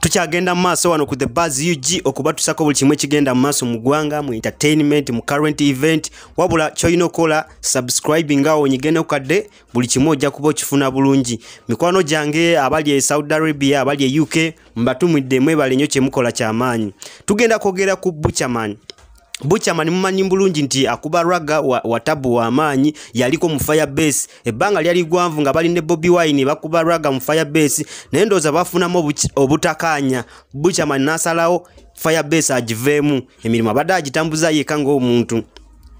Tukyagenda mu maaso wano ku The Buzz UG okubatusako buli kimu ekigenda mu maaso mu ggwanga, mu entertainment, mu current event. Wabula kyolina okukola, subscribing awo, onyige kadde, buli kimu ojja kuba okifuna bulungi. Mikwano gyange abali e Saudi Arabia, abali e UK, mbatumidde, mwebale nnyo, kyemukola kyamaanyi. Tugenda kwogera ku Buchaman. Buchaman mumanyi bulungi nti akuba ragga wa tabu w'amaanyi. Yaliko mu Fire Base ebbanga lyali gwanvu nga bali ne Bobi Wine, bakuba ragga mu Fire Base, naye ndowooza bafunamu obutakanya. Buchaman n'asalawo Fire Base agiveemu, emirimu abadde agitambuza yekka ng'omuntu.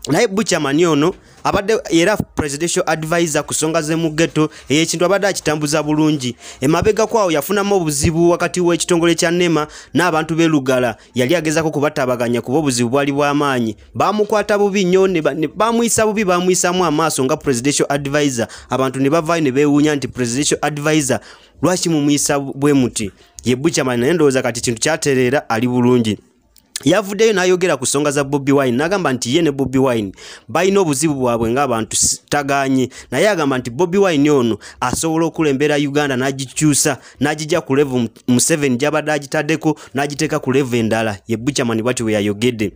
Naye Buchaman ono abadde era presidential advisor ku nsonga z'emu ghetto, ekintu abadde akitambuza bulungi. Emabega kwawo yafunamu obuzibu wakati w'ekitongole kya NEMA n'abantu b'e Lugala. Yali agezako kubatabaganya kuba obuzibu bwali bw'amaanyi. Bamukwata bubi nnyo, bamuyisa bubi, bamuyisaamu amaaso nga presidential advisor. Abantu ne bavaayo ne beewuunya nti presidential advisor lwaki mumuyisa bwe muti? Ye Buchaman. Naye ndowooza kati kintu kyatereera, ali bulungi. Yavuddeyo n'ayogera ku nsonga za Bobi Wine, n'agamba nti ye ne Bobi Wine balina obuzibu bwabwe ng'abantu, tagaanye, naye agamba nti Bobi Wine ono asobola okulembera Uganda n'agikyusa, n'agijja ku level Museveni gy'abadde agitaddeko, n'agiteeka ku level endala. Ye Buchaman bwatyo bwe yayogedde.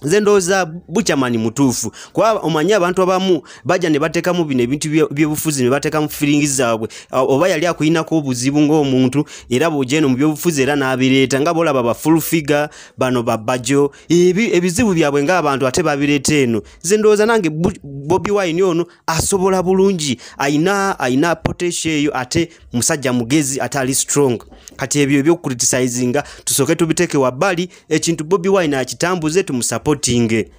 Nze ndowooza Buchaman mutuufu, kuba omanyi abantu abamu bajja ne bateekamu bino ebintu byobufuzi, ne bateekamu feelings zaabwe. Oba yali akuyinako obuzibu ng'omuntu, era bw'ojja eno mu byobufuzi era n'abireeta, nga bolaba ba Full Figure bano, babbajo ebizibu byabwe ng'abantu, ate babireeta eno. Nze ndowooza nange Bobi Wine ono asobola bulungi, ayina potential eyo, ate musajja mugezi, ate ali strong. Kati ebyo ebyokucriticizinga tusooke tubiteeke wabbali, ekintu Bobi Wine akitambuze, tumusupportinge.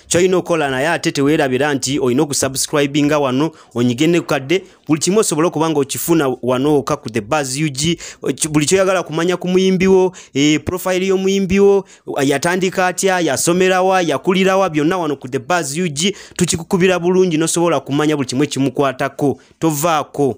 Kyolina okukola, naye ate teweerabira nti olina okusubscribinga wano, onyige ne kadde, buli kimu osobole okuba nga okifuna wano oka ku The Buzz UG. Buli kyoyagala kumanya ku muyimbi wo, profile y'omuyimbi wo, yatandika atya, yasomerawa, yakulirawa, byonna wano ku The Buzz UG tukikukubira bulungi, nosobola kumanya buli kimu ekimukwatako. Tovaako.